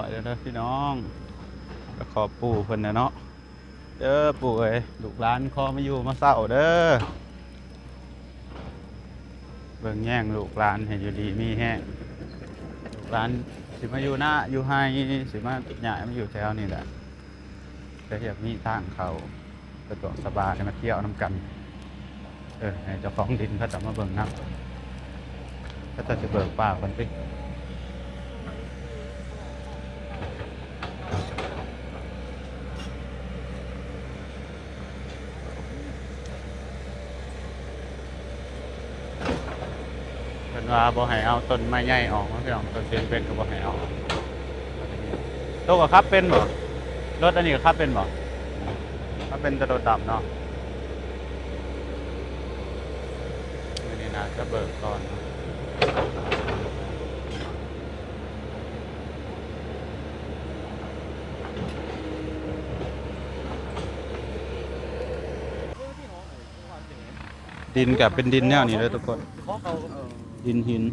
ເດີພີ່ນ້ອງ ໄປຂໍປູ່ເພິ່ນແດ່ເນາະ. ເດີປູ່ເອີຍ ລູກຫຼານຂໍມາຢູ່ມາເຊົາເດີ. ເບິ່ງແຍງລູກຫຼານໃຫ້ຢູ່ດີມີແຮງ. ລູກຫຼານຊິມາຢູ່ນາຢູ່ໄຮ່ ຊິມາຍ້າຍມາຢູ່ແຖວນີ້ແຫຼະ. ກໍຢາກມີທາງເຂົ້າສະດວກສະບາຍ ມາທ່ຽວນຳກັນ. ເອີ ໃຫ້ເຈົ້າຂອງດິນເຂົາເຈົ້າມາເບິ່ງນຳ. ເຂົາເຈົ້າຊິເບີກປ່າເພິ່ນຕິ. ເພິ່ນວ່າບໍ່ໃຫ້ເອົາຕົ້ນໄມ້ໃຫຍ່ອອກເນາະພີ່ນ້ອງ, ຕົ້ນຕີນເປັນກໍບໍ່ໃຫ້ເອົາ. ໂຕກໍຂັບເປັນບໍ່? ລົດອັນນີ້ກໍຂັບເປັນບໍ່? ຂັບເປັນແຕ່ລົດດຳເນາະ. ມື້ນີ້ໜ້າຈະເບີກກ່ອນ. ດິນກໍເປັນດິນແນວນີ້ເດີທຸກຄົນ. ດິນຫີນ.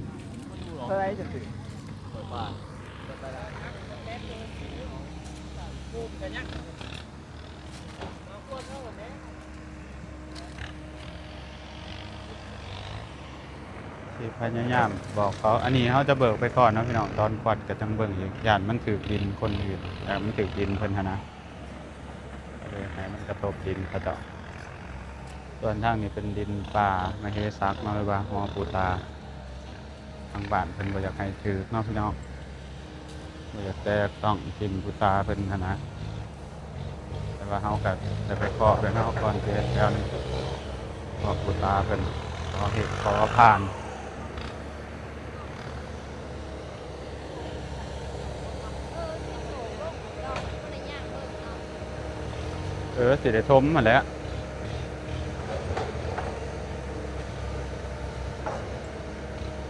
ຊິພະຍາຍາມບອກເຂົາ. ອັນນີ້ເຮົາຈະເບີກໄປກ່ອນເນາະພີ່ນ້ອງ, ຕອນກວດກໍຈັ່ງເບິ່ງອີກ, ຢ້ານມັນຖືກດິນຄົນອື່ນ, ຢ້ານມັນຖືກດິນເພິ່ນຫັ້ນນະ, ກໍເລີຍໃຫ້ມັນກະທົບດິນເຂົາເຈົ້າ. ສ່ວນທາງນີ້ເປັນດິນປ່າມະເຫສັກເນາະ ຫຼືວ່າຫໍປູຕາ. ທາງບ້ານເພິ່ນບໍ່ຢາກໃຫ້ຖືກເນາະພີ່ນ້ອງ, ບໍ່ຢາກແຕະຕ້ອງຖິ່ນປູຕາເພິ່ນຫັ້ນນະ. ແຕ່ວ່າເຮົາກໍໄດ້ໄປເຄາະເພິ່ນເນາະ ກ່ອນຊິເຮັດແຖວນີ້, ເຄາະປູຕາເພິ່ນ ຂໍເຮັດ ຂໍຜ່ານ. ເອີ ຊິໄດ້ຖົມຫັ້ນແຫຼະ,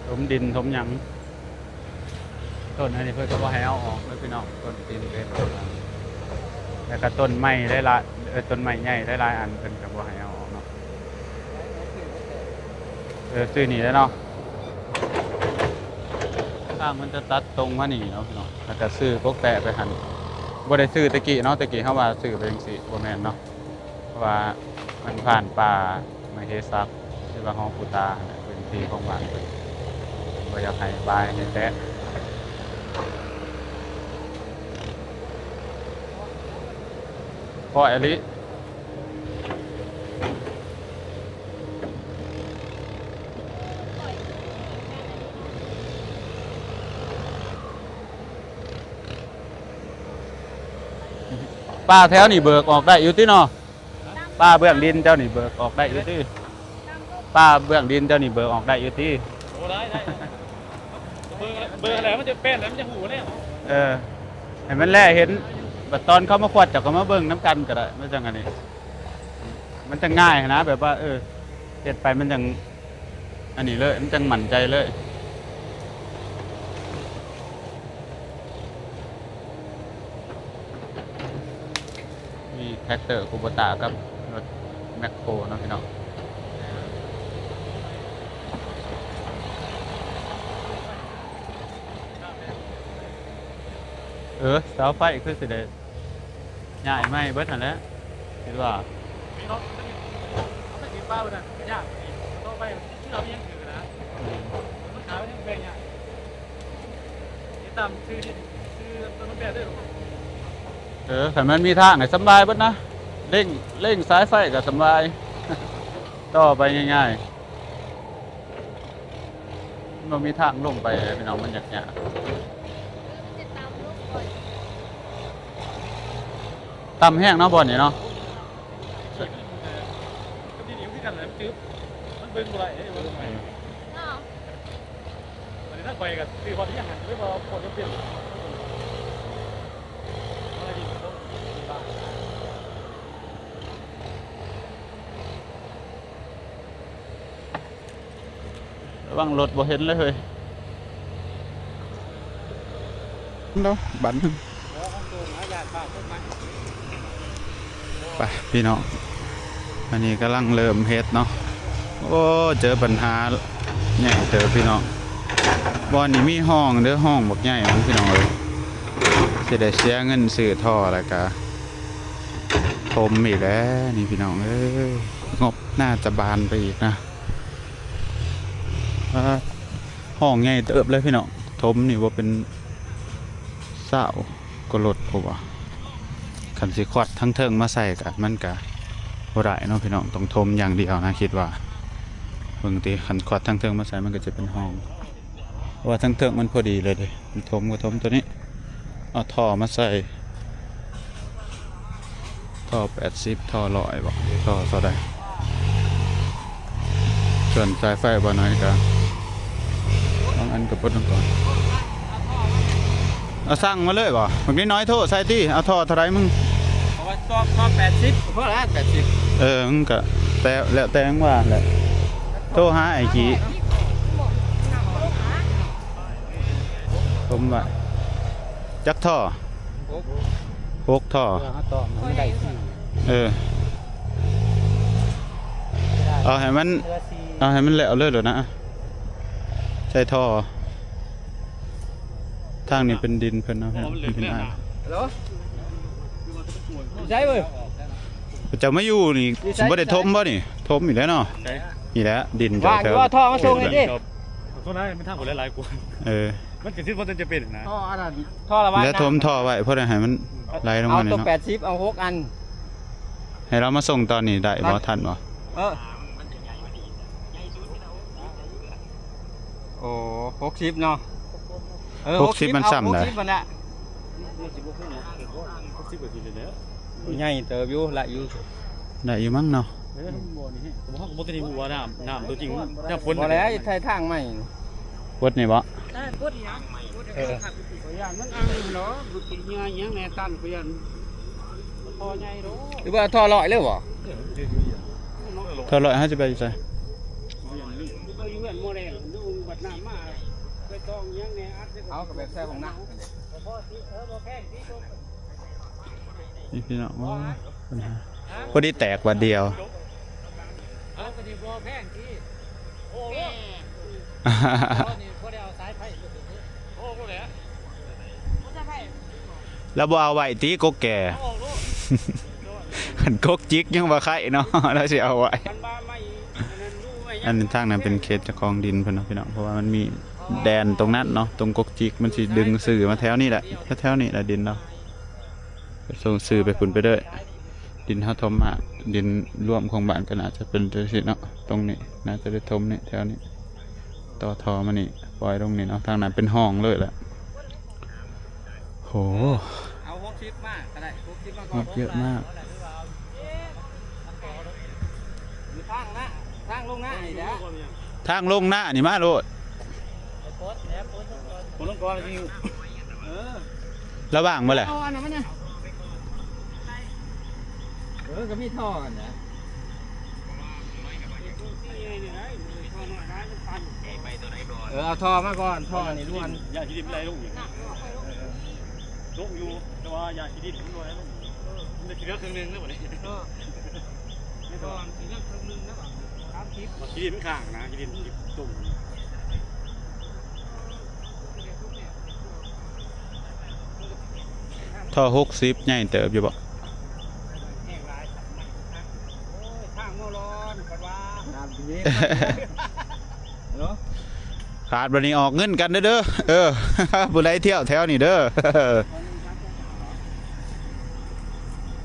ຖົມດິນຖົມຫຍັງ. ຕົ້ນອັນນີ້ເພິ່ນກໍບໍ່ໃຫ້ເອົາອອກເດີພີ່ນ້ອງ, ຕົ້ນຕີນເປັນ ແລ້ວກໍຕົ້ນໄມ້ຫຼາຍໆ ເອີ ຕົ້ນໄມ້ໃຫຍ່ຫຼາຍໆອັນເພິ່ນກໍບໍ່ໃຫ້ເອົາອອກເນາະ. ເອີ ຊື່ນີ້ແຫຼະເນາະ. ທາງມັນຈະຕັດຕົງມານີ້ເນາະພີ່ນ້ອງ, ແລ້ວກໍຊື່ກົກແຕະໄປຫັ້ນ. ບໍ່ໄດ້ຊື່ແຕ່ກີ້ເນາະ, ແຕ່ກີ້ເຮົາວ່າຊື່ໄປຈັ່ງຊີ້ ບໍ່ແມ່ນເນາະ, ເພາະວ່າມັນຜ່ານປ່າມະເຫສັກ ຫຼືວ່າຫໍປູຕາຫັ້ນແຫຼະ, ພື້ນທີ່ຂອງບ້ານເພິ່ນ ເພິ່ນບໍ່ຢາກໃຫ້ບາຍໃຫ້ແຕະ. ເພາະອີ່ຫຼີ. ປ່າແຖວນີ້ເບີກອອກໄດ້ຢູ່ຕິເນາະ? ປ່າເບື້ອງດິນເຈົ້ານີ້ເບີກອອກໄດ້ຢູ່ຕິ? ປ່າເບື້ອງດິນເຈົ້ານີ້ເບີກອອກໄດ້ຢູ່ຕິ? ໂອ້ ໄດ້ ໄດ້ ເບິ່ງ ເບິ່ງແລ້ວມັນຈະເປັນ ມັນຈະຮູ້ແລ້ວ. ເອີ ໃຫ້ມັນແລເຫັນ, ບັດຕອນເຂົາມາຂວດເຈົ້າກໍມາເບິ່ງນຳກັນກໍໄດ້, ມັນຈັ່ງອັນນີ້ ມັນຈັ່ງງ່າຍຫັ້ນນະ, ແບບວ່າ ເອີ ເຮັດໄປມັນຈັ່ງອັນນີ້ເລີຍ, ມັນຈັ່ງໝັ້ນໃຈເລີຍ. ມີແທຣັກເຕີຄູໂບຕາກັບລົດແມັກໂຄເນາະພີ່ນ້ອງ. ເອີ ເສົາໄຟຄືຊິໄດ້ຍ້າຍໃໝ່ເບິດຫັ້ນແຫຼະ ຄິດວ່າ. ເອີ ຄັນມັນມີທາງໃຫ້ສຳບາຍເບິດນະ, ເລັ່ງ ເລັ່ງສາຍໄຟກໍສຳບາຍ ຕໍ່ໄປງ່າຍໆ. ມັນບໍ່ມີທາງລົງໄປເລີຍພີ່ນ້ອງ, ມັນຍາກໆ. ຕ່ຳແຮງເນາະ ບ່ອນນີ້ເນາະ. ລະວັງລົດບໍ່ເຫັນເລີຍເຮີ້ຍ. ເນາະ ບັດໜຶ່ງ ໄປພີ່ນ້ອງ, ອັນນີ້ກຳລັງເລີ່ມເຮັດເນາະ. ໂອ້ ເຈີບັນຫາໃຫຍ່ເຕີບພີ່ນ້ອງ, ບ່ອນນີ້ມີຮ່ອງເດີ, ຮ່ອງບັກໃຫຍ່ພຸ້ນພີ່ນ້ອງເອີຍ. ຊິໄດ້ເສຍເງິນຊື້ທໍ່ ແລ້ວກະຖົມອີກແລ້ວນີ້ພີ່ນ້ອງເອີຍ. ງົບໜ້າຈະບານໄປອີກນະ. ອ່າ ຫ້ອງໃຫຍ່ເຕີບເລີຍພີ່ນ້ອງ. ຖົມນີ້ບໍ່ເປັນຊາວກວ່າລົດ ເພາະວ່າຄັນຊິຄວັດທາງເທິງມາໃສ່ກະ ມັນກະບໍ່ໄດ້ເນາະພີ່ນ້ອງ, ຕ້ອງຖົມຢ່າງດຽວນະ ຄິດວ່າ. ເບິ່ງຕິ ຄັນຄວັດທາງເທິງມາໃສ່ ມັນກະຈະເປັນຫ້ອງ ເພາະວ່າທາງເທິງມັນພໍດີເລີຍເດ້. ຖົມກະຖົມໂຕນີ້. ເອົາທໍ່ມາໃສ່ ທໍ່ແປດສິບ ທໍ່ຮ້ອຍບໍ ທໍ່ເທົ່າໃດ? ສ່ວນສາຍໄຟບ່າວນ້ອຍກະ ບາງອັນກະປົດລົງກ່ອນ. ເອົາສັ່ງມາເລີຍບໍ? ບັກນ້ອຍໆໂທໃສ່ຕິ. ເອົາທໍ່ເທົ່າໃດມຶງ? ເອົາວ່າຕໍ່ ຕໍ່ແປດສິບ ພໍລະ ແປດສິບ. ເອີ ມັນກະແຕ່ ແລ້ວແຕ່ວ່າແຫຼະ. ໂທຫາໄອ້ກີ້ ຖົມວ່າ ຈັກທໍ່? ຫົກ ຫົກທໍ່. ເອີ ເຮົາຕໍ່ມັນໄດ້ສີ່ ເອີ ເອົາໃຫ້ມັນ ເຫຼືອສີ່ ເອົາໃຫ້ມັນແລ້ວເລີຍໂລດນະ. ໃສ່ທໍ່. ທາງນີ້ເປັນດິນເພິ່ນເນາະ. ໂອ້ ມັນເລິກແລ້ວນະ. ເຈົ້າມາຢູ່ນີ້ ບໍ່ໄດ້ຖົມບໍ່ນີ້? ຖົມຢູ່ແລ້ວເນາະ. ນີ້ແຫຼະດິນ ວ່າງຢູ່ ເຈົ້າແຖວ ເອົາທໍ່ມາສົ່ງໃຫ້ຕິ. ໂທດນະ ມັນທາງບໍ່ຫຼາຍໆກວ່າ. ເອີ ມັນກະຊິບໍ່ທັນຈະເປັນນະ. ທໍ່ອັນນັ້ນ ທໍ່ລະບາຍ ແລ້ວຖົມທໍ່ໄວ້ ເພື່ອໃຫ້ມັນໄຫຼລົງມານີ້ເນາະ. ເອົາໂຕແປດສິບ ເອົາຫົກອັນ ໃຫ້ລາວມາສົ່ງຕອນນີ້ໄດ້ບໍ່? ທັນບໍ່? ເອີ ໂອ້ ຫົກສິບເນາະ. ເອີ ຫົກສິບມັນສ່ຳໃດ? ຫົກສິບຫັ້ນແຫຼະ. ຫົກສິບກະຊິໄດ້ແລ້ວ ໃຫຍ່ເຕີບຢູ່ ໄດ້ຢູ່ ໄດ້ຢູ່ມັງເນາະ. ເອີ ບໍ່ນີ້ ເຮົາກະບໍ່ທັນຮູ້ວ່ານ້ຳ ນ້ຳຕົວຈິງ ນ້ຳຝົນ ບໍ່ແລ້ວ ໃສ່ທາງໃໝ່. ປົດນີ້ບໍ? ເອີ ປົດອີຫຍັງ? ເອີ ຂ້ອຍຢ້ານມັນອັ່ງເນາະ ມັນເປັນເຫື່ອອີຫຍັງແນ່ຕັນ ຂ້ອຍຢ້ານທໍ່ໃຫຍ່ໂດ. ຫຼືວ່າທໍ່ຮ້ອຍເລີຍບໍ? ເອີ ທໍ່ຮ້ອຍເຮົາຊິໄປຢູ່ໃສ? ເຮົາຢູ່ເຮືອນໝໍແດງ ດູບັດນ້ຳມາ ໄປຕ້ອງອີຫຍັງແນ່ ອັດໃສ່ ເອົາກະແບບໃສ່ຂອງນ້ຳ. ນີ້ພີ່ນ້ອງ ໂອ້ຍ ບັນຫາ ພໍດີແຕກບາດດຽວ. ເອົາກະນີ້ບໍ່ແພງຕິ. ໂອ້ ນີ້ບໍ່ໄດ້ເອົາສາຍໄຟ ໂອ້ ບໍ່ໄດ້ ລາວບໍ່ເອົາໄວ້ຕິ ກົກແກ່. ຄັນກົກຈິກຍັງວ່າໄຄເນາະ ລາວຊິເອົາໄວ້. ອັນທາງນັ້ນເປັນເຂດເຈົ້າຂອງດິນເພິ່ນເນາະພີ່ນ້ອງ ເພາະວ່າມັນມີແດນຕົງນັ້ນເນາະ. ຕົງກົກຈິກມັນຊິດຶງຊື່ມາແຖວນີ້ແຫຼະ ແຖວໆນີ້ແຫຼະດິນລາວ. ສົ່ງຊື່ໄປພຸ້ນໄປເດີ ດິນເຮົາຖົມມາກ ດິນລວມຂອງບ້ານກະໜ້າຈະເປັນຈັ່ງຊີ້ເນາະ. ຕົງນີ້ໜ້າຈະໄດ້ຖົມນີ້ ແຖວນີ້ ຕໍ່ທໍ່ມານີ້ ປ່ອຍລົງນີ້ເນາະ. ທາງນັ້ນເປັນຮ່ອງເລີຍແຫຼະ. ໂຫ ເອົາຫົກສິບມາກະໄດ້ ຫົກສິບມາກ່ອນ. ງົບເຍອະມາກ. ທາງນະ ທາງລົງນະນີ້ແຫຼະ ທາງລົງນະນີ້ມາໂລດ. ຄົນລົງກ່ອນ ເອີ ລະຫວ່າງບໍ່ແຫຼະ? ເອົາອັນນັ້ນມານະ. ເອີ ກະມີທໍ່ຫັ້ນນະ. ເອີ ເອົາທໍ່ມາກ່ອນ ທໍ່ນີ້ລ້ວນ. ຢ່າຊິດິນໄຫຼລົງອີກ ລົງຢູ່ ແຕ່ວ່າຢ່າຊິດິນມັນບໍ່ໄດ້ລົງ. ເອີ ມັນຈະເຫຼືອເຄິ່ງໜຶ່ງແລ້ວບັດນີ້. ເອີ ມັນຊິເຫຼືອເຄິ່ງໜຶ່ງແລ້ວບັດນີ້. ສາມສິບ ມັນຊິດິນຂ້າງນະ ຊິດິນຕົງ. ທໍ່ຫົກສິບ ໃຫຍ່ເຕີບຢູ່ບໍ? ຂາດບາດນີ້ອອກເງິນກັນເດີ ເອີ ຜູ້ໃດທ່ຽວແຖວນີ້ເດີ.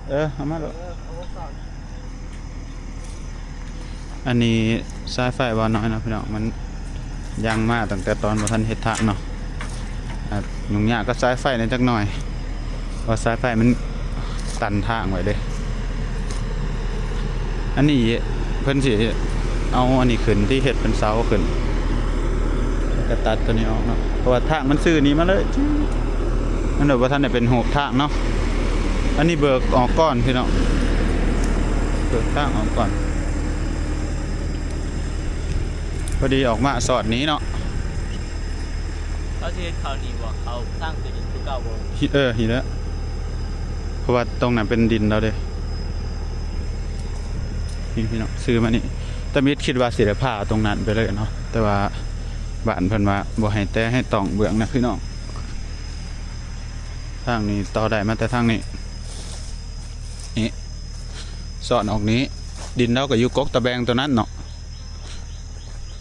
ເອີ ເອົາມາໂລດ. ອັນນີ້ສາຍໄຟບ່າວນ້ອຍເນາະພີ່ນ້ອງ ມັນຍັງມາຕັ້ງແຕ່ຕອນບໍ່ທັນເຮັດທາງເນາະ. ອ່າ ຫຍຸ້ງຍາກກັບສາຍໄຟແດ່ຈັກໜ່ອຍ ເພາະສາຍໄຟມັນຕັນທາງໄວ້ເດ້. ອັນນີ້ເພິ່ນຊິເອົາອັນນີ້ຂຶ້ນ ທີ່ເຮັດເປັນເສົາຂຶ້ນ ແລ້ວກະຕັດໂຕນີ້ອອກເນາະ ເພາະວ່າທາງມັນຊື່ນີ້ມາເລີຍ ມັນແບບບໍ່ທັນໄດ້ເປັນຮູບທາງເນາະ. ອັນນີ້ເບີກອອກກ່ອນພີ່ນ້ອງ ເບີກທາງອອກກ່ອນ. ພໍດີອອກມາຊອດນີ້ເນາະ. ເຂົາຊິເຮັດເຂົ້ານີ້ບໍ່? ເຂົ້າທາງຄືນຄືເກົ່າບໍ່? ເອີ ນີ້ແຫຼະ ເພາະວ່າຕົງນັ້ນເປັນດິນແລ້ວເດ້. ນີ້ພີ່ນ້ອງ ຊື່ມານີ້ ຕາມິດຄິດວ່າຊິໄດ້ພາຕົງນັ້ນໄປເລີຍເນາະ ແຕ່ວ່າບ້ານເພິ່ນວ່າບໍ່ໃຫ້ແຕະໃຫ້ຕ້ອງເບື້ອງນະພີ່ນ້ອງ. ທາງນີ້ຕໍ່ໄດ້ມາແຕ່ທາງນີ້ ນີ້ ສອດອອກນີ້ ດິນລາວກໍຢູ່ກົກຕະແບງຕົວນັ້ນເນາະ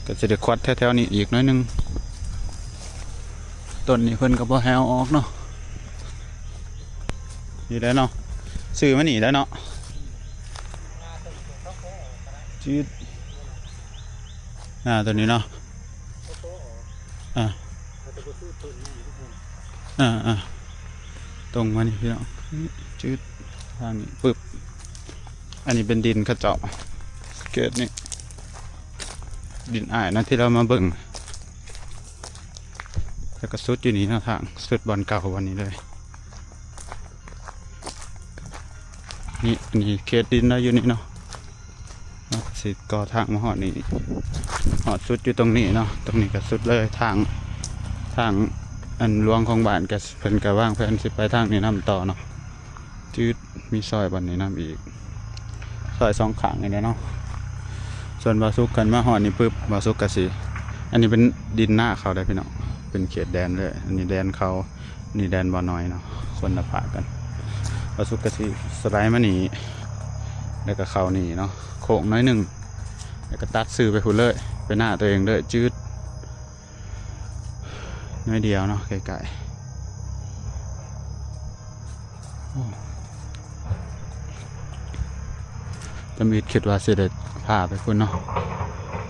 ກໍຊິໄດ້ຂວັດແຖວໆນີ້ອີກໜ້ອຍໜຶ່ງ. ຕົ້ນນີ້ເພິ່ນກໍບໍ່ໃຫ້ເອົາອອກເນາະ ນີ້ແຫຼະເນາະ ຊື້ມານີ້ແຫຼະເນາະ ຈືດ ອ່າ ຕົວນີ້ເນາະ ອ່າ ອ່າໆ ຕົງມານີ້ພີ່ນ້ອງ ຈືດ ທາງນີ້ປຶບ ອັນນີ້ເປັນດິນເຂົາເຈົ້າ ເຂດນີ້ ດິນອ້າຍນະທີ່ລາວມາເບິ່ງ ແລ້ວກໍສຸດຢູ່ນີ້ເນາະ ທາງສຸດບ່ອນເກົ່າບ່ອນນີ້ເລີຍ ນີ້ ອັນນີ້ເຂດດິນລາວຢູ່ນີ້ເນາະ. ເຮົາກໍຊິກໍ່ທາງມາຮອດນີ້ ຮອດສຸດຢູ່ຕົງນີ້ເນາະ ຕົງນີ້ກໍສຸດເລີຍ ທາງ ທາງອັນຫຼວງຂອງບ້ານກໍ ເພິ່ນກໍວາງແຜນຊິໄປທາງນີ້ນຳຕໍ່ເນາະ ຈືດ ມີຊອຍບ່ອນນີ້ນຳອີກ ຊອຍສອງຂ້າງນີ້ແຫຼະເນາະ. ສ່ວນບ່າວສຸກຄັນມາຮອດນີ້ປຶບ ບ່າວສຸກກໍຊິ ອັນນີ້ເປັນດິນນາເຂົາເດ້ພີ່ນ້ອງ ເປັນເຂດແດນເລີຍ ອັນນີ້ແດນເຂົາ ນີ້ແດນບໍ່ນ້ອຍເນາະ ຄົນລະພາກກັນ. ບ່າວສຸກກະຊິສະໄລມານີ້ ແລ້ວກະເຂົ້ານີ້ເນາະ ໂຄ້ງໜ້ອຍໜຶ່ງ ແລ້ວກະຕັດຊື່ໄປພຸ້ນເລີຍ ໄປໜ້າຕົວເອງເລີຍ ຈືດ ໜ້ອຍດຽວເນາະ ໃກ້ໆ ໂອ້ ຕຳອິດຄິດວ່າຊິໄດ້ພາໄປພຸ້ນເນາະ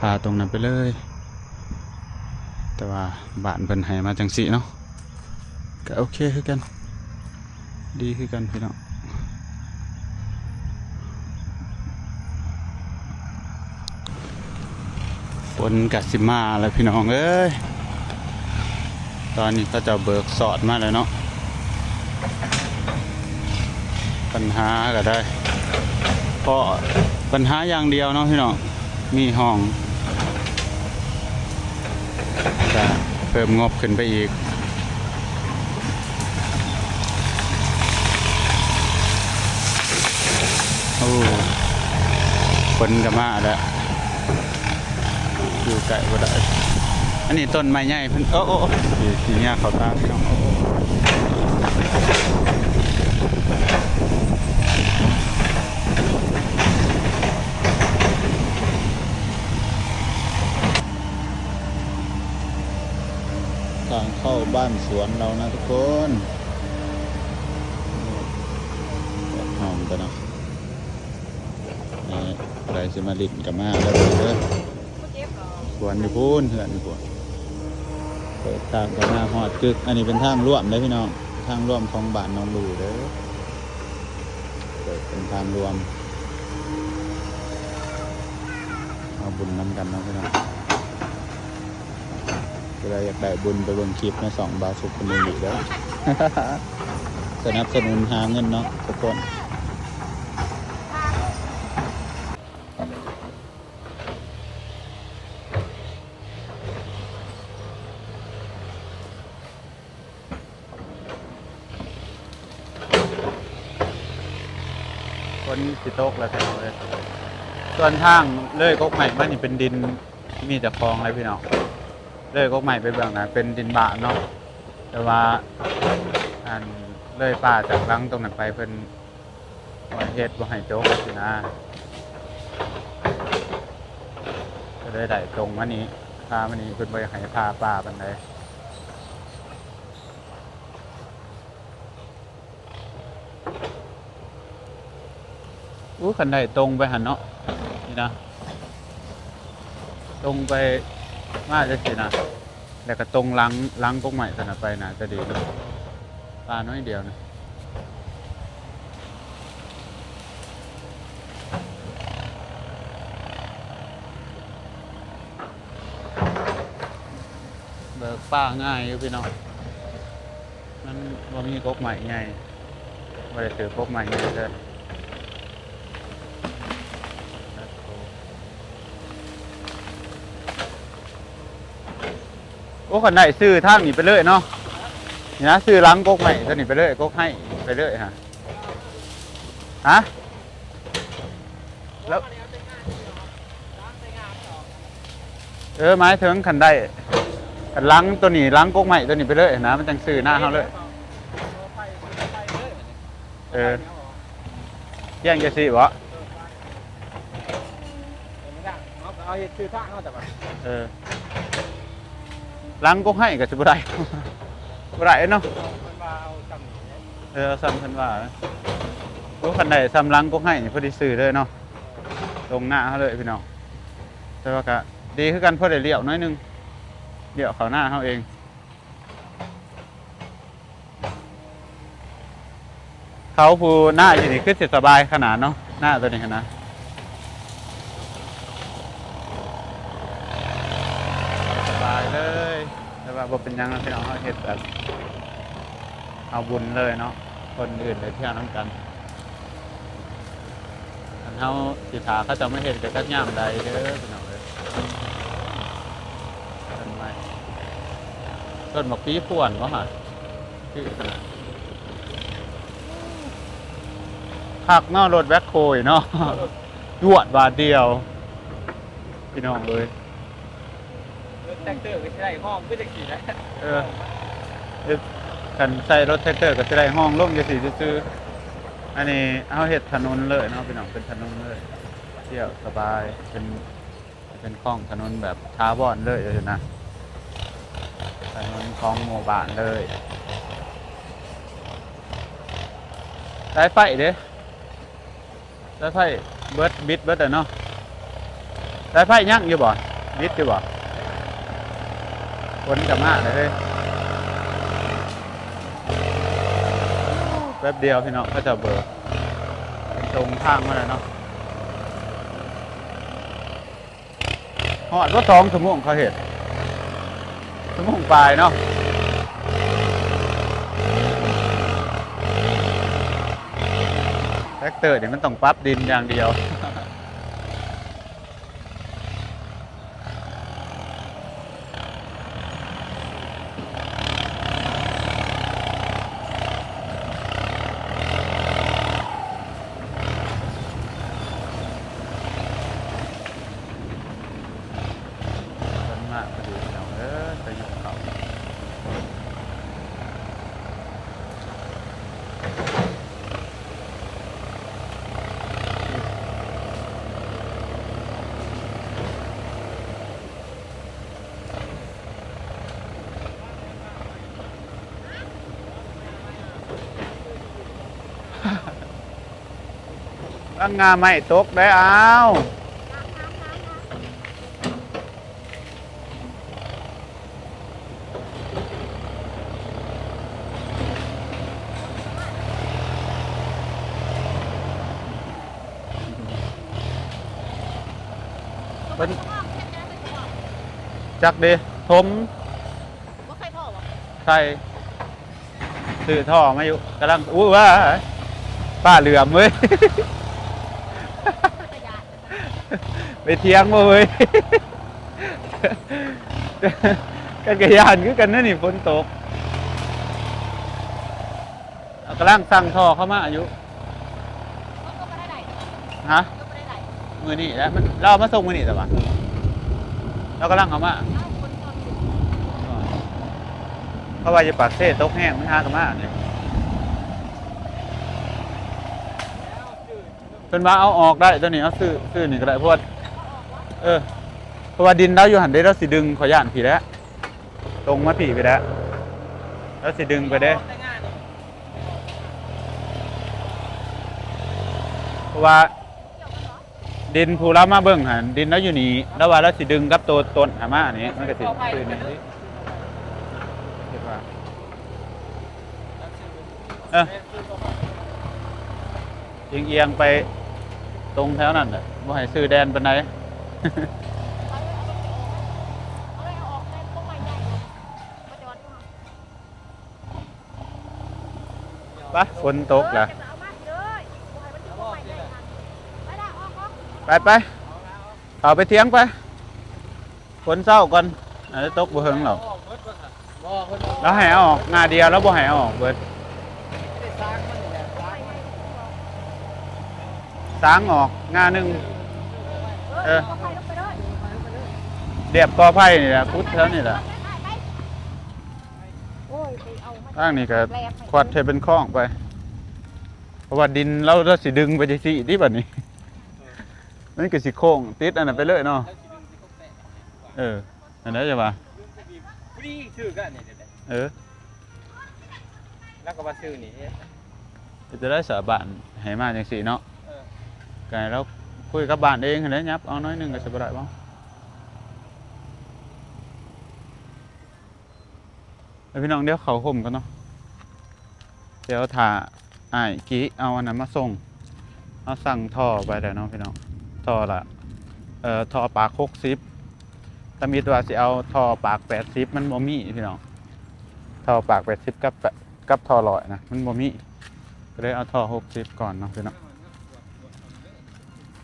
ພາຕົງນັ້ນໄປເລີຍ ແຕ່ວ່າບ້ານເພິ່ນໃຫ້ມາຈັ່ງຊີ້ເນາະ ກໍໂອເຄຄືກັນ ດີຄືກັນພີ່ນ້ອງ. ຝົນກະຊິມາແລ້ວພີ່ນ້ອງເອີຍ ຕອນນີ້ເຂົາເຈົ້າເບີກສອດມາແລ້ວເນາະ ບັນຫາກໍໄດ້ ເພາະບັນຫາຢ່າງດຽວເນາະພີ່ນ້ອງ ມີຮ່ອງ ກະເພີ່ມງົບຂຶ້ນໄປອີກ. ໂອ້ ຝົນກໍມາແລ້ວ ຢູ່ໃກ້ບໍ່ໄດ້ ອັນນີ້ຕົ້ນໄມ້ໃຫຍ່ເພິ່ນ ໂອ້ ໂອ້ ໂອ້ ຊິ ຊິຍາເຂົ້າຕາພີ່ນ້ອງ ໂອ້ ໂອ້ ທາງເຂົ້າບ້ານສວນເຮົານະທຸກຄົນ ຫ້ອງກັນເນາະ ນີ້ ໃຜຊິມາຫຼິ້ນກໍມາເດີ ສວນຢູ່ພຸ້ນ ເຮືອນຢູ່ພຸ້ນ ເປີດທາງເຂົ້າມາຮອດກຶກ ອັນນີ້ເປັນທາງລວມເດ້ພີ່ນ້ອງ ທາງລວມຂອງບ້ານໜອງດູເດີ ເປີດເປັນທາງລວມ ເອົາບຸນນຳກັນເນາະພີ່ນ້ອງ. ຜູ້ໃດຢາກໄດ້ບຸນໄປເບິ່ງຄລິບໃນຊ່ອງບ່າວສຸກຄົນນີ້ເດີ ສະໜັບສະໜູນຫາເງິນເນາະທຸກຄົນ. ຝົນຊິຕົກແລ້ວພີ່ນ້ອງເອີຍ ສ່ວນທາງເລີຍກົກໄມ້ມານີ້ເປັນດິນ ມີເຈົ້າຂອງແລ້ວພີ່ນ້ອງ ເລີຍກົກໄມ້ໄປເບື້ອງໜ້າເປັນດິນບ້ານເນາະ ແຕ່ວ່າ ອັນ ເລີຍປ່າຈາກຫຼັງຕົງນັ້ນໄປເພິ່ນ ເຮັດບໍ່ໃຫ້ຈົກຊີ້ນະ ກໍເລີຍໄດ້ຕົງມານີ້ ພາມານີ້ ເພິ່ນບໍ່ຢາກໃຫ້ພາປ່າປານໃດ. ໂອ້ ຄັນໄດ້ຕົງໄປຫັ້ນເນາະ ນີ້ນະ ຕົງໄປມາຈັ່ງຊີ້ນະ ແລ້ວກໍຕົງຫຼັງ ຫຼັງກົກໄມ້ຊັ້ນນະ ໄປໜ້າຈະດີເນາະ ປ່າໜ້ອຍດຽວນະ. ເບີກປ່າງ່າຍຢູ່ພີ່ນ້ອງ ມັນບໍ່ມີກົກໄມ້ໃຫຍ່ ບໍ່ໄດ້ຖືກກົກໄມ້ໃຫຍ່ເລີຍ. ໂອ້ ຄັນໄດ້ຊື້ທາງນີ້ໄປເລີຍເນາະ ນີ້ນະ ຊື້ຫຼັງກົກໄມ້ຕົວນີ້ໄປເລີຍ ກົກໄຮໄປເລີຍຫະ ຫະ ແລ້ວ ເອີ ໝາຍເຖິງຄັນໄດ້ ຄັນຫຼັງຕົວນີ້ ຫຼັງກົກໄມ້ຕົວນີ້ໄປເລີຍນະ ມັນຈັ່ງຊື້ນາເຮົາເລີຍ. ເອີ ແຈ້ງຈັ່ງຊີ້ບໍ? ເອີ ເຮົາກໍເອົາເຮັດຊື່ທາງເຮົາແຕ່ວ່າ ເອີ ຫຼັງກົກໄຮກໍຊິບໍ່ໄດ້ ບໍ່ໄດ້ເນາະ ເພິ່ນວ່າເອົາຊ່ຳນີ້ ເອີ ເອົາຊ່ຳເພິ່ນວ່າ. ໂອ້ ຄັນໄດ້ຊ່ຳຫຼັງກົກໄຮນີ້ພໍດີຊື້ເລີຍເນາະ ຕົງໜ້າເຮົາເລີຍພີ່ນ້ອງ. ແຕ່ວ່າກໍດີຄືກັນ ພໍໄດ້ລ້ຽວໜ້ອຍໜຶ່ງ ລ້ຽວເຂົ້າໜ້າເຮົາເອງ. ເຂົາຜູ້ນາຢູ່ນີ້ຄືຊິສະບາຍຂະໜາດເນາະ ນາໂຕນີ້ຫັ້ນນະ ສະບາຍເລີຍ. ແຕ່ວ່າບໍ່ເປັນຫຍັງນະພີ່ນ້ອງ ເຮົາເຮັດແບບເອົາບຸນເລີຍເນາະ ຄົນອື່ນໄດ້ທ່ຽວນຳກັນ. ຄັນເຮົາຊິຖ້າເຂົາເຈົ້າມາເຮັດກໍຈັກຍາມໃດເດີພີ່ນ້ອງເອີຍ. ຕົ້ນໄມ້ ຕົ້ນບັກປີພວນບໍ່ຫະ? ຄືຂະໜາດ ຄັກເນາະ ລົດແບັກໂຄເນາະ ຈວດບາດດຽວ ພີ່ນ້ອງເອີຍ. ລົດແທຣັກເຕີກໍຊິໄດ້ຫ້ອງຄືຈັງຊີ້ແຫຼະ ເອີ ຄັນໃສ່ລົດແທຣັກເຕີກໍຊິໄດ້ຫ້ອງລົງຈັ່ງຊີ້ຊື່ໆ. ອັນນີ້ເຮົາເຮັດຖະໜົນເລີຍເນາະພີ່ນ້ອງ ເປັນຖະໜົນເລີຍ ທ່ຽວສະບາຍ ເປັນ ເປັນຂອງຖະໜົນແບບຖາວອນເລີຍນະ ຖະໜົນຂອງໝູ່ບ້ານເລີຍ. ສາຍໄຟເດ້? ສາຍໄຟເບິດ ບິດເບິດແລ້ວເນາະ. ສາຍໄຟຍັງຢູ່ບໍ່? ບິດຢູ່ບໍ່? ຝົນກໍມາແລ້ວເດ້. ແປັບດຽວພີ່ນ້ອງ ເຂົາເຈົ້າເບີ ເປັນຕົງທາງມາແລ້ວເນາະ. ຮອດບໍ່ ສອງຊົ່ວໂມງເຂົາເຮັດ ຊົ່ວໂມງປາຍເນາະ. ແທຣັກເຕີນີ້ມັນຕ້ອງປັບດິນຢ່າງດຽວ. ເພິ່ນມາພໍດີພີ່ນ້ອງເອີຍ ໄປຍົກເຂົ້າ. ລັງງາໄມ້ຕົກໄດ໋ ອ້າວ. ເພິ່ນ ຈັກເດ ຖົມ ບໍ່ໃສ່ທໍ່ບໍ່? ໃສ່. ຊື້ທໍ່ມາຢູ່ ກຳລັງ ອຸ້ຍ ວ້າຍ ຟ້າເຫຼືອມເວີຍ ໄປຖຽງບໍ່ເວີຍ ກັນກະຢ້ານຄືກັນນະນີ້ ຝົນຕົກ. ເຮົາກຳລັງສັ່ງທໍ່ເຂົ້າມາຢູ່. ຮະ? ມື້ນີ້ແຫຼະ ມັນ ລາວເອົາມາສົ່ງມື້ນີ້ແຕ່ວ່າ ລາວກຳລັງເອົາມາ ເພາະວ່າຢູ່ປາກເຊຕົກແຮງ ມັນຫາກະມານີ້. ເພິ່ນວ່າເອົາອອກໄດ້ ໂຕນີ້ເອົາຊື້ ຊື້ນີ້ກໍໄດ້ ເພາະວ່າ ເອີ ເພາະວ່າດິນລາວຢູ່ຫັ້ນເດ້ ລາວຊິດຶງ ຂ້ອຍຢ້ານພີ້ແຫຼະ ຕົງມາພີ້ ພີ້ແຫຼະ ລາວຊິດຶງໄປເດ້. ເພາະວ່າດິນຜູ້ລາວມາເບິ່ງຫັ້ນ ດິນລາວຢູ່ນີ້ ລາວວ່າລາວຊິດຶງກັບໂຕຕົ້ນຫັ້ນມານີ້ ມັນກໍຊິຂຶ້ນນີ້ ຄິດວ່າ ເອີ ອຽງໆໄປຕົງແຖວນັ້ນແຫຼະ ບໍ່ໃຫ້ຊື່ແດນປານໃດ. ໄປ ຝົນຕົກແລ້ວ ໄປໆ ເຂົ້າໄປຖຽງໄປ ຝົນເຊົາກ່ອນ ອາດຈະຕົກບໍ່ເຖິງດອກ ລາວໃຫ້ເອົາອອກງ່າດຽວ ລາວບໍ່ໃຫ້ເອົາອອກເບິດ ສາງອອກງ່າໜຶ່ງ ເອີ ລຽບກໍໄຜ່ນີ້ແຫຼະ ຂຸດແຖວນີ້ແຫຼະ. ໂອ້ຍ ໄປເອົາມາ ທາງນີ້ກໍຂວັດໃຫ້ເປັນຄອງໄປ. ພາະວ່າດິນລາວ ລາວຊິດຶງໄປຈັ່ງຊີ້ຕິບັດນີ້ ມັນກໍຊິໂຄ້ງຕິດອັນນັ້ນໄປເລີຍເນາະ. ເອີ ອັນໃດຈະວ່າ ພໍດີຖືກອັນນີ້ເດ້. ເອີ ລາວກໍວ່າຊື່ນີ້ເດ້ ເຮັດຈັ່ງໃດສາ ບ້ານໃຫ້ມາຈັ່ງຊີ້ເນາະ. ເອີ ກໍໃຫ້ລາວຄຸຍກັບບ້ານເອງຫັ້ນແຫຼະ ຫຍັບເອົາໜ້ອຍໜຶ່ງກໍຊິບໍ່ໄດ້ບໍ່? ເອີ ພີ່ນ້ອງ ດຽວເຂົ້າຮົ່ມກ່ອນເນາະ ດຽວຖ້າອ້າຍກີ້ເອົາອັນນັ້ນມາສົ່ງ. ເຮົາສັ່ງທໍ່ໄປແລ້ວເນາະພີ່ນ້ອງ ທໍ່ລະ ເອີ ທໍ່ປາກຫົກສິບ ຕຳອິດວ່າຊິເອົາທໍ່ປາກແປດສິບ ມັນບໍ່ມີພີ່ນ້ອງ ທໍ່ປາກແປດສິບກັບ ກັບທໍ່ຮ້ອຍນະ ມັນບໍ່ມີ ກໍເລີຍເອົາທໍ່ຫົກສິບກ່ອນເນາະພີ່ນ້ອງ.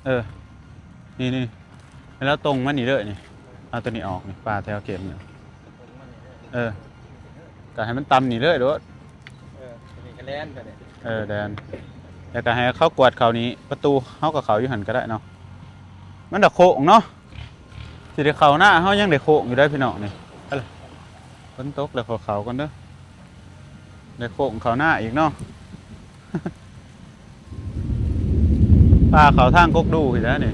ເອີ ນີ້ໆ ໃຫ້ລາວຕົງມານີ້ເລີຍນີ້ ເອົາຕົວນີ້ອອກນີ້ ປາແຖວເຂດນີ້. ເອີ ກໍໃຫ້ມັນຕຳນີ້ເລີຍໂລດ. ເອີ ຕົວນີ້ກໍແລ່ນໄປເດ້. ເອີ ແລ່ນ ແລ້ວກໍໃຫ້ເຂົາກວດເຂົ້ານີ້ ປະຕູເຮົາກໍເຂົ້າຢູ່ຫັ້ນກໍໄດ້ເນາະ. ມັນດະໂຄ້ງເນາະ ຊິໄດ້ເຂົ້ານາ ເຮົາຍັງໄດ້ໂຄ້ງຢູ່ເດ້ພີ່ນ້ອງນີ້. ເອີ ຝົນຕົກແລ້ວ ຂໍເຂົ້າກ່ອນເດີ ໄດ້ໂຄ້ງເຂົ້ານາອີກເນາະ. ພາເຂົ້າທາງກົກດູອີກແລ້ວນີ້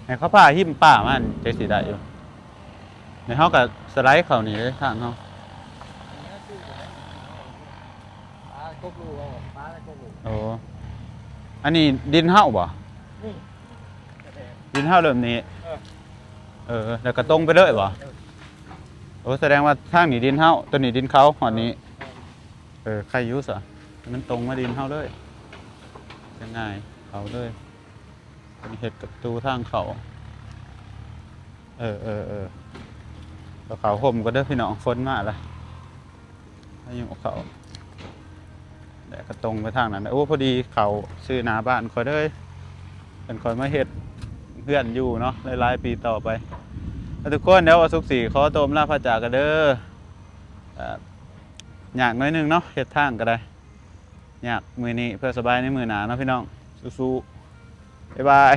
ໃຫ້ເຂົາພາຫິມປ່າມາ ຈັ່ງຊິໄດ້ຢູ່. ໃຫ້ເຮົາກໍສະໄລເຂົ້ານີ້ເດ້ ທາງເຮົາ. ປາກົກລູ ເອົາປາໃນກົກລູ. ໂອ້ ອັນນີ້ດິນເຮົາບໍ່? ນີ້ ດິນເຮົາເລີ່ມນີ້. ເອີ ເອີ ແລ້ວກໍຕົງໄປເລີຍບໍ່? ເອີ ໂອ້ ສະແດງວ່າທາງນີ້ດິນເຮົາ ຕົວນີ້ດິນເຂົາ ຮອດນີ້. ເອີ ເອີ ໄຄຢູ່ຊະ ມັນຕົງມາດິນເຮົາເລີຍ ຈະງ່າຍເຂົ້າເລີຍ. ເພິ່ນເຮັດປະຕູທາງເຂົ້າ. ເອີ ເອີ ເອີ ກໍເຂົ້າຮົ່ມກ່ອນເດີພີ່ນ້ອງ ຝົນມາລະ ພາຍຸເຂົ້າ ແດດກໍຕົງໄປທາງນັ້ນ. ໂອ້ ພໍດີເຂົ້າຊື່ໜ້າບ້ານຂ້ອຍເລີຍ ເພິ່ນ ຂ້ອຍມາເຮັດເຮືອນຢູ່ເນາະ ຫຼາຍໆປີຕໍ່ໄປ. ແລ້ວທຸກຄົນ ດຽວວ່າສຸກສີຂໍຕົວອຳລາພາຈາກກັນເດີ. ເອີ ຍາກໜ້ອຍໜຶ່ງເນາະ ເຮັດທາງກໍໄດ້ ຍາກມື້ນີ້ເພື່ອສະບາຍໃນມື້ໜ້າເນາະພີ່ນ້ອງ. ສູ້ໆ ບາຍບາຍ.